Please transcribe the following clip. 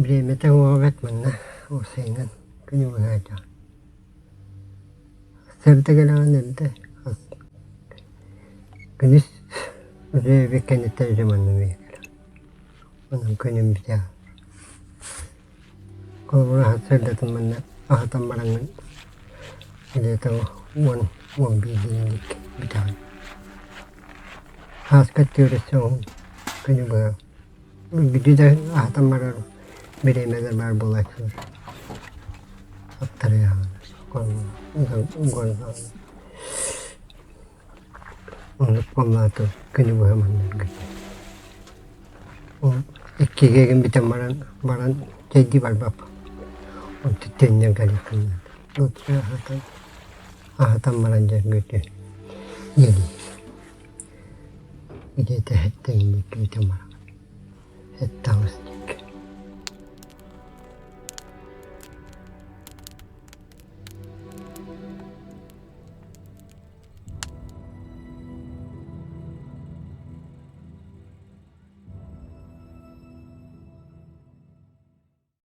Бириэмэтэ уоҕа бэрт манна уопсайынан күнү быһа сылдьаҕын. Сарда кэлэҕин эрдэ күнүс үтүө кэнниттэн дьэ манна эмиэ кэлэҕин. Онон күнүм бүтэ. Холобура сарсыардатын манна аһатан бараҥҥын где-то 10-11 диэки бүтэҕин. Ааска түөрөссө уһун күнү быһа Бүтү да аһатан барар бириэмэлэр баар буолааччылар. Аттарыаҕын Оннук буоллаҕына күнү быһа манна Ол иккигэ бүтэн баран баран чэйдии барбаппын. Онтон төннөн кэлиэххин наада. Аһатан аһатан баран дьэ бүтү иэлиир. Итиэтэ сэттэ инник бүтэн бараҕын. Сэттэ аҕыс диэн.